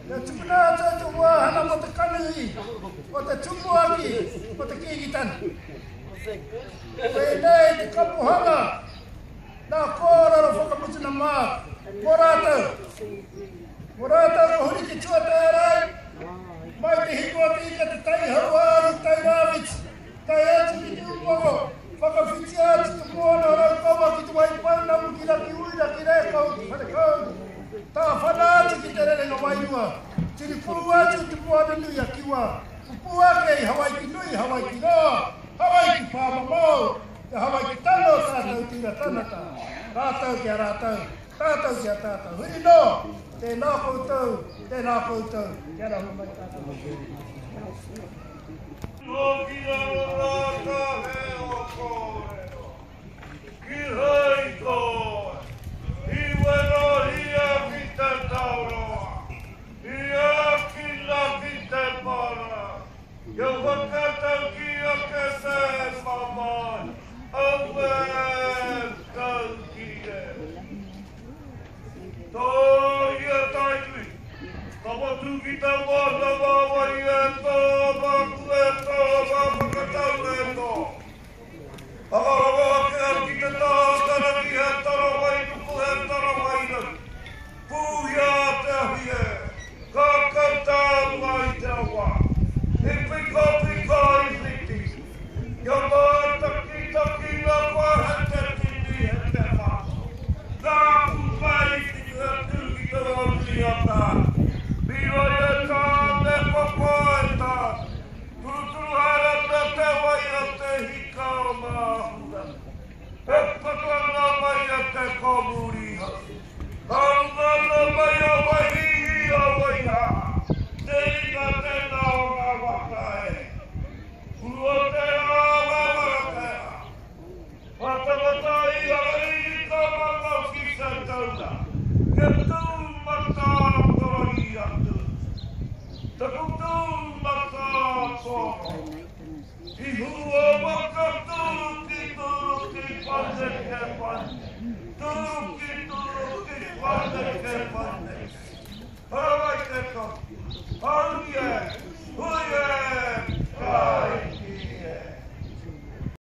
Kia tukuna atu e te wāhanga mō te kanohi o te tumuaki o te Kīngitanga. Koinei te kapohanga nā kōrero whakamutuna māku, mō rātou. Mō rātou ka huri ki tua te ārai, mai te hiku o te ika te tai hauāuru, tai rāwhiti, tae atu ki te upoko, whakawhitia atu te moana o Raukawa ki Te Waipounamu, ki Rakiuira, ki Rēkohu, ki Wharekauri, tāwhana atu ki Te Rerenga Wairua, tiripū atu i Te Moana Nui a Kiwa, pupū ake i Hawaiki Nui, Hawaiki Roa, Hawaiki Pāmamao, te Hawaiki tano o tātou tira tangata, rātou ki a rātou, tātou ki a tātou. Huri noa, tēnā koutou, tēnā koutou, kia rahu mai tātou. Hoki raro rā ka he o kōrero, ki hei koe, i werohia ki te tauroa, i ākina ki te para, kia whakatauki ake te mamae, auē tauki e. Tōia Tainui, ka motu ki te moana wāwai e tō māku e tō ngā whakatau e tō. Whakarawa ake au ki te taha o te rangi he tarawai nuku he tarawai rangi. Pūhia te ahi e, ka kauta runga i te awa. I pikopiko i whiti, kia mātakitaki ngā koa he te tini he te mano. Nāku mai i te tū ki te rōnui a Tāne. Mīroi e Tāne, koko e Tāne. Turuturu haere ana te wai o te hika o Māhura. E patu ana mai a te kōmuri hau. Ka runga ana mai a Waihihi, a Waihā. Te ringa tēnā o ngā waka e. Hurua te rā, wawara te rā. Whakatangata i a Ririka Mangao ki te taura, kia tū matāporohi atu. Taku tū matāporo, i hua waka turuki turuki paneke pane, turuki turuki paneke paneke. Haramai te kapu, haumi e, hui e, ka.